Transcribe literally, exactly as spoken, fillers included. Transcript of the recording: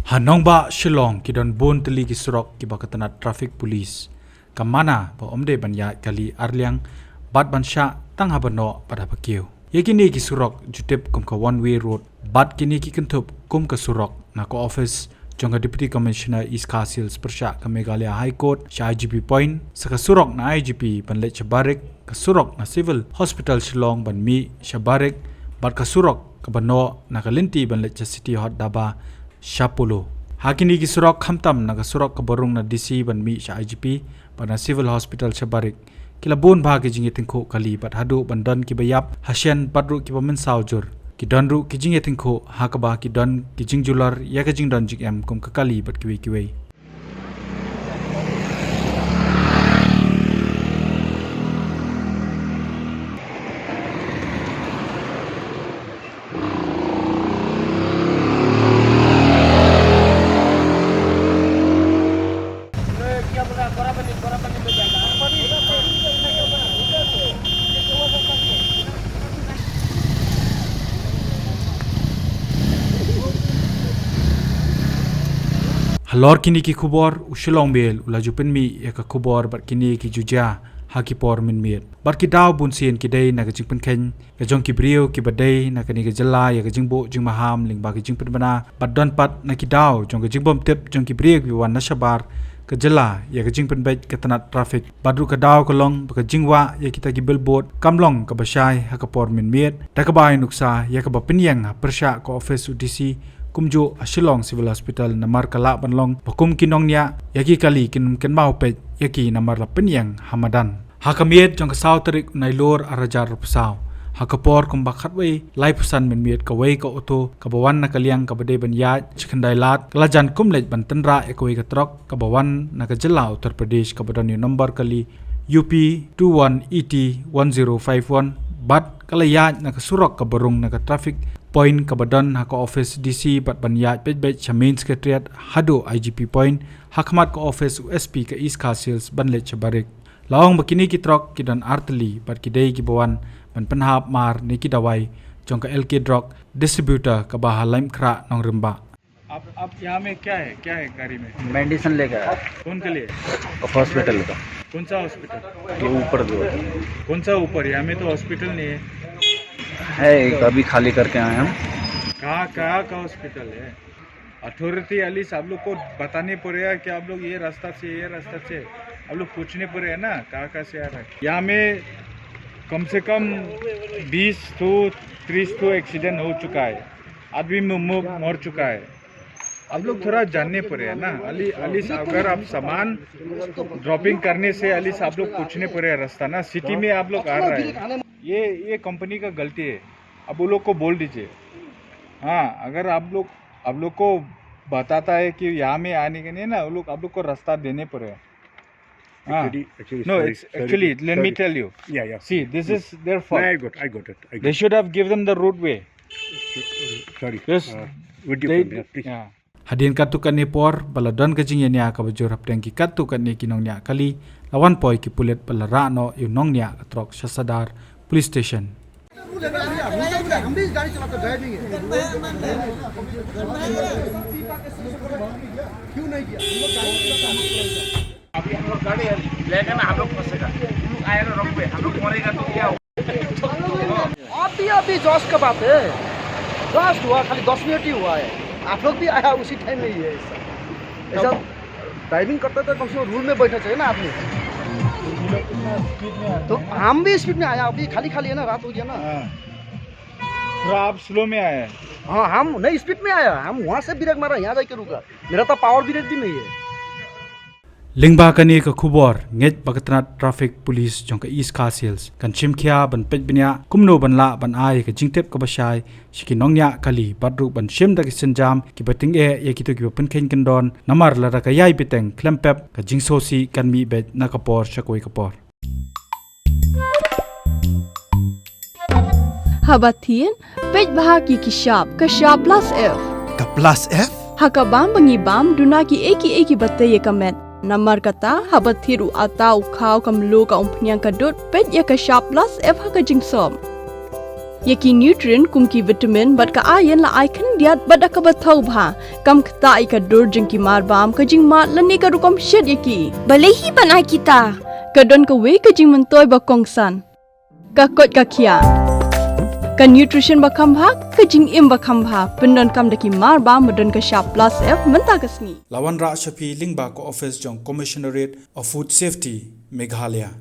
Ha nongbah Shillong ki don bun tylli ki surok kiba ka tnat traffic police ka mana ba ym dei ban ïaid kali arliang bad ban shah tang haba noh bad haba kiew. Ïa kine ki surok ju tip kum ka one way road bad kine ki kynthup kum ka surok na ka office jong ka Deputy Commissioner East Khasi Hills pyrshah ka Meghalaya High Court sha I G P Point, sa ka surok na I G P ban leit sha Barik, ka surok na Civil Hospital Shillong ban mih sha Barik, bad ka surok kaba noh na ka lynti ban leit sha City Hot Dhaba sha Polo. Ha kine ki surok khamtam na ka surok kaba rung na D C ban mih sha I G P bad na Civil Hospital sha Barik, ki la bun bha ki jingïatyngkhuh kali bad haduh ban don kiba ïap ha shen bad ruh kiba mynsaw jur. Ki don ruh ki jingïatyngkhuh ha kaba ki don ki jingjulor ïa ka jingdon jingem kum ka kali bad kiwei kiwei. Halor kine ki khubor, u Shillong Mail u la ju pynmih ïa ka khubor bad kine ki ju jia ha ki por mynmiet. Bad ki daw bunsien ki dei na ka jingpynkheiñ ka jong ki briew kiba dei na kane ka jylla ïa ka jingbuh jingmaham lyngba ka jingpynbna bad don pat na ki daw jong ka jingbymtip jong ki briew kiba wan na shabar ka jylla ïa ka jingpynbeit ka tnat traffic. Bad ruh ka daw ka long ba ka jingwah ïa kita ki billboard kam long kaba shai ha ka por mynmiet, da kaba ai nuksa ïa kaba pynïeng ha pyrshah ka office u D C kumjuh ha Shillong Civil Hospital, namar ka lah ban long ba kum ki nongñiah ïa ki kali kin kynmaw peit ïa ki namar la pynïeng ha madan. Ha ka miet jong ka saw tarik u Nailur arhajar arphew saw, ha ka por kumba khatwei laiphew san mynmiet, kawei ka auto kaba wan na ka liang kaba dei ban ïaid shi khyndai lad ka la jan kum leit ban tynrah ïa kawei ka trok kaba wan na ka jylla Uttar Pradesh kaba don ïa u nombar kali U P two one E T one zero five one, bad ka la ïaid na ka surok kaba rung na ka traffic point kaba don ha ka office D C bad ban ïaid beit beit sha main secretariat haduh I G P Point, ha khmat ka office u S P ka East Khasi Hills ban leit sha Barik. La ong ba kine ki trok ki don artylli bad ki dei kiba wan ban pynhap mar ne ki dawai jong ka L K Drug Distributor kaba ha Laitumkhrah, Nongrymbah. आप, आप यहाँ में क्या है, क्या है गाड़ी में? मेडिसिन लेके आया। कौन के लिए? हॉस्पिटल का। कौन सा हॉस्पिटल? ये ऊपर जो है। कौन सा ऊपर? यहाँ में तो हॉस्पिटल नहीं है। है एक, अभी खाली करके आए हम। कहाँ, कहाँ का हॉस्पिटल है? अथॉरिटी एटलीस्ट आप लोग को बताने पड़ेगा कि आप लोग ये रास्ता से, ये रास्ता से, आप लोग पूछने पड़ेगा ना, कहाँ, कहाँ से आ रहा है। यहाँ में कम से कम बीस तो, तीस तो एक्सीडेंट हो चुका है, आदमी म-, म-, मर चुका है। आप लोग थोड़ा जानने पड़ेगा ना, एटलीस्ट, एटलीस्ट अगर आप सामान ड्रॉपिंग करने से एटलीस्ट आप लोग पूछने पड़ेगा रास्ता ना, सिटी में आप लोग आ रहा है। ये, ये कंपनी का गलती है, अब वो लोग को बोल दीजिए। हाँ, अगर आप लोग, आप लोग को बताता है कि यहाँ में आने के लिए ना, वो लोग आप लोग को रास्ता देने पड़े। हाँ। Actually, actually, No, sorry, it's sorry, actually, let me sorry. tell you. Yeah, yeah. See, this is their fault. No, I got, I got it, I got They it. should have given the road way. Sorry. Yes. Uh, video They, camera, please. yeah. Hadien katto katne por ba la don ka jingïania kaba jur hapdeng ki katto katne ki nongñiah kali, la wan poi ki pulit ba la rah noh ïa u nongñiah ka trok sha Sadar Police Station. अभी हम लोग गाड़ी लेगा ना, हम लोग फंसेगा। तुम लोग आए ना रोंग पे, हम लोग मरेगा तो क्या होगा? अभी, अभी जस्ट का बात है, जस्ट हुआ, खाली दस मिनट ही हुआ है। आप लोग भी आया उसी टाइम में ही है ऐसा। ऐसा ड्राइविंग करता तो कम से कम रूल में बैठना चाहिए ना आदमी। तो हम भी स्पीड में आया, अभी खाली खाली है ना, रात हो गया ना। हाँ। पूरा आप स्लो में आया है। हाँ, हम नहीं, स्पीड में आया, हम वहाँ से ब्रेक मारा, यहाँ जाके रुका। मेरा तो पावर ब्रेक भी नहीं है। Lyngba kane ka khubor, ngeit ba ka tnat traffic police jong ka East Khasi Hills kan shim khia ban peit bniah kumno ban lah ban ai ka jingtip kaba shai sha ki nongñiah kali bad ruh ban shim da ki sienjam kiba tyngeh ïa kito kiba pynkheiñ kyndon, namar lada ka ïai bteng khlem pep, ka jingsngewsih kan mih beit na ka por sha kawei ka por. Haba thied, peit bha ki ki shap, ka shap plus F. Ka plus F? Ha ka bam ba ngi bam, duna kiei kiei kiba tei ïa ka met. Namar kata, haba thied u atta u khaw, ka mluh, ka umphniang, ka dud, peit ïa ka shap plus F ha ka jingsop. Ïa ki nutrient kum ki vitamin bad ka iron la ai khyndiat bad da kaba thaw bha. Kam ktah ïa ka dur jong ki marbam, ka jingmad lane ka rukom shet ïa ki. Balei hi ban ai kita? Ka don kawei ka jingmyntoi ba kongsan. Ka koit ka khiah. Ka nutrition ba kham bha, ka jingim ba kham bha. Pyndonkam da ki marbam ba don ka shap plus F mynta ka sngi. La wanrah sha phi lyngba ka office jong Commissionerate of Food Safety, Meghalaya.